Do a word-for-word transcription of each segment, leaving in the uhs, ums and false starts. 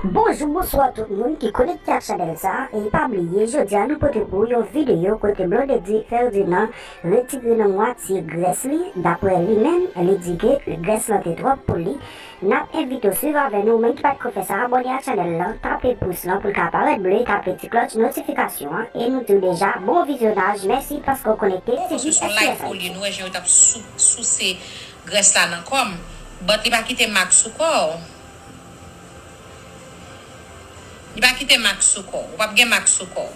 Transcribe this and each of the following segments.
Bonjou, bonswa tout moun ki konekte ak chanèl sa a, e pa bliye, jodi a nou pote pou ou yon videyo kote Blondedy Ferdinand retire nan mwatye grès li, daprè li menm, li di ke grès lan te twòp pou li. N ap envite w swiv avè nou, ou menm ki pa t ko fè sa, abòne ak chanèl lan, tape pous lan pou l ka parèt ble, tape ti klòch notifikasyon an, e nou di w deja, bon vizyonaj, mèsi paske w konekte, se jis S P F M. Sou live pou li, nou wè jan yo t ap sou-, souse grès la nan kò m, but li pa kite mak sou kò w. Li pa kite mak sou kò w. Ou p ap gen mak sou kò w.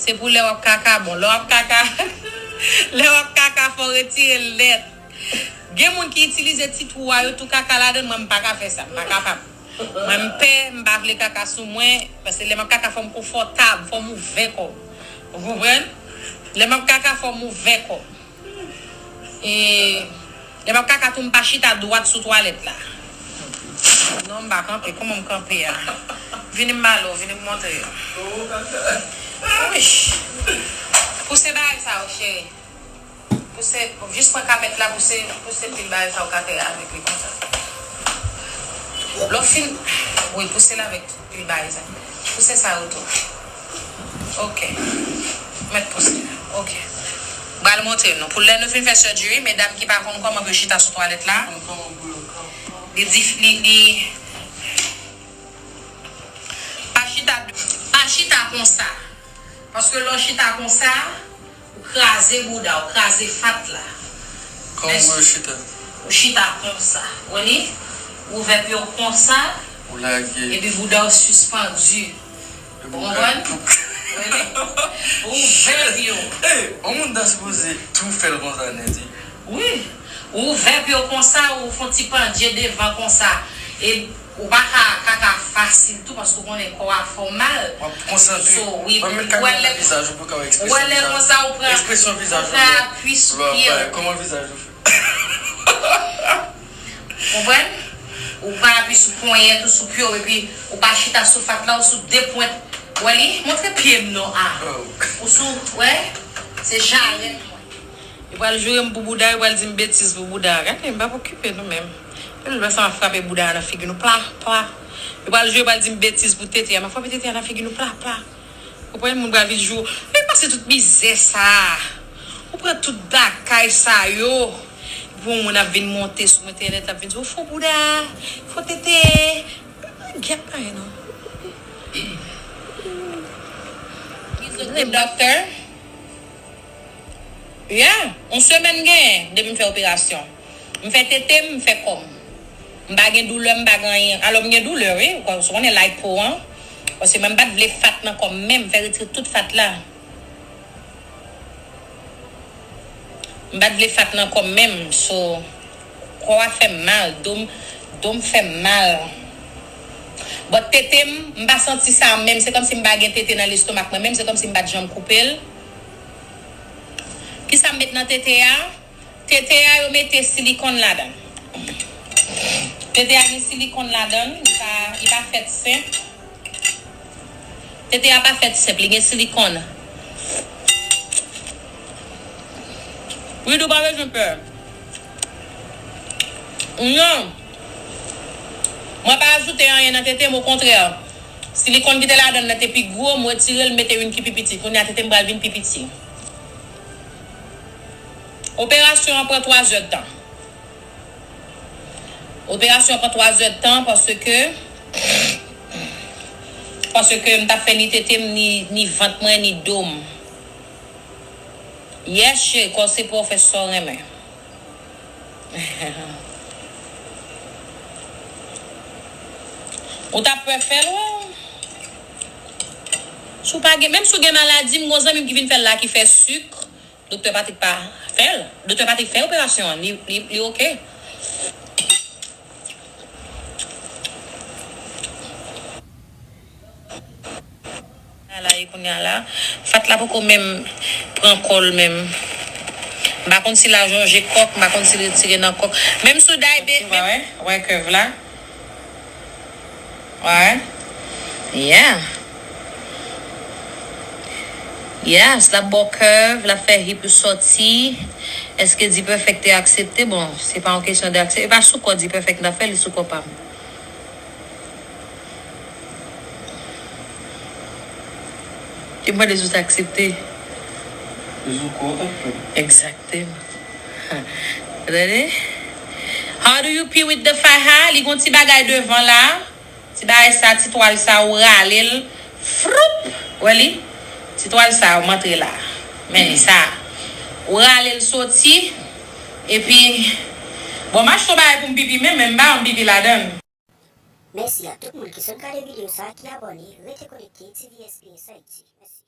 Se pou lè w ap kaka, bon, lè w ap kaka, lè w ap kaka, fò w retire l nèt. Gen moun ki itilize ti twou a, yo tou kaka ladan l, mwen, m pa ka fè sa, m pa kapab. Mwen, m pè, m pa vle kaka sou mwen, paske lè m ap kaka, fò m konfòtab, fò m ouvè kò m. Ou konprann? Lè m ap kaka, fò m ouvè kò m. E, lè m ap kaka tou, m pa chita dwat sou twalèt la. Non, m pa kanpe. Kòman m kanpe a? Vini m ba w, vini m montre w. Wi. Pouse bagay sa yo, cheri. Pouse, jis pran kapèt la, pouse, pouse pil bagay sa yo k atè a avèk li konsa. Lè w fin, wi, pouse l avèk pil bagay sa. Pouse sa yo tou. Ok. Mèt pouse. Ok. M pral montre nou. Pou lè nou fin fè surgery, medam ki pa konn kòman pou yo chita sou twalèt la, li di, li, li, pa chita, pa chita konsa. Paske lè w chita konsa, ou kraze bouda, ou kraze fat la. Kòman w chita? Ou chita konsa. Ou wè li? Ou ouvè pye w konsa. Ou lage. Epi bouda w sispandi. Ou konprann? Ou wè li? Ou ouvè pye w. Ey, yon moun ta sipoze tou fè l konsa nèt, wi. Wi. Ou ouvè pye w konsa, ou fè yon ti pandye devan konsa. E ou pa ka kaka fasil tou, paske ou konnen kò a fè w mal. W ap konsantre. So, wi, w ap met kaka nan vizaj ou pou w ka wè ekspresyon vizaj ou. Ou wè lè konsa, ou pran, ekspresyon vizaj ou pran apui sou pye w. Kòman vizaj ou fè? Konprann? Ou pran apui sou ponyèt ou, sou pye w, epi ou pa chita sou fat la, ou sou de pwent. Wè li? Montre pye m non, a. Ou sou, wè? Se jarèt mwen. Yo pral joure m pou bouda, yo pral di m betiz pou bouda. Gade, m p ap okipe nou menm. Yo lè sa m ap frape bouda a nan figi nou, pla, pla. Yo pral joure, yo pral di m betiz pou tete a. M ap frape tete a nan figi nou, pla, pla. Ou konprann, moun pral vin joure. Men pase tout mizè sa a. Ou pran tout bagay sa yo. Pou yon moun ap vin monte sou entènèt, ap vin di, ou fo bouda, fo tete. Gyèt pa non. Good doctor. Yeah, yon semèn genyen depi m fè operasyon. M fè tete m, m fè kò m. M pa gen doulè, m pa gen anyen. Alò, m gen doulè, wi. Ou konnen lipo an. Paske mwen, m pa t vle fat nan kò m menm, m fè retire tout fat la. M pa t vle fat nan kò m menm, so, kò a fè m mal, do m, do m fè m mal. But tete m, m pa santi sa menm, se kòmsi m pa gen tete nan lestomak mwen menm, se kòmsi m pa t janm koupe l. Kisa m met nan tete a? Tete a, yo mete silikòn ladan l. Tete a gen silikòn ladan l, li pa, li pa fèt senp. Tete a pa fèt senp, li gen silikòn. Wi, nou pa bezwen pè. Non. Mwen pa ajoute anyen nan tete m, okontrè. Silikòn ki te ladan l nan te pi gwo, m retire l, m mete youn ki pi piti. Kounye a, tete m pral vin pi piti. Operasyon an pran twa zè tan. Operasyon an pran twa zè tan paske, paske m t ap fè ni tete m, ni, ni vant mwen, ni do m. Yes, cheri, kò se pou w fè sa w renmen. Ou t ap pè fè l, wi. Si w pa gen, menm si w gen maladi, m gon zanmi m ki vin fè l la ki fè sik. Doktè Patrick pa fè l. Doktè Patrick fè operasyon an. Li, li, li oke. Ala e kounye a la. Fat la poko menm pran kò l menm. M pa konn si l a jonje kòk, m pa konn si l retire nan kòk. Menm si w day be, menm. Wè, wè kèv la. Alright. Yeah. Yes, l ap ba w kèv, l ap fè hip ou sòti. Èske D-Perfect te aksepte? Bon, se pa yon kesyon de aksepte. E pa sou kò D-Perfect m t ap fè, li sou kò pa m. Li mande si w ta aksepte. Egzakteman. Tande? How do you pee with the faja? Li gon ti bagay devan la. Ti bagay sa, ti twal sa, ou rale l. Froup! Wè li? Ti twal sa, ou antre la. Men li sa. Ou rale l soti. Epi, bon, m achte yon bagay pou m pipi menm, men m pa yon pipi ladan l. Mèsi a tout moun ki sot gade videyo sa, ki abòne, rete konekte, T V S P S Haiti. Mèsi.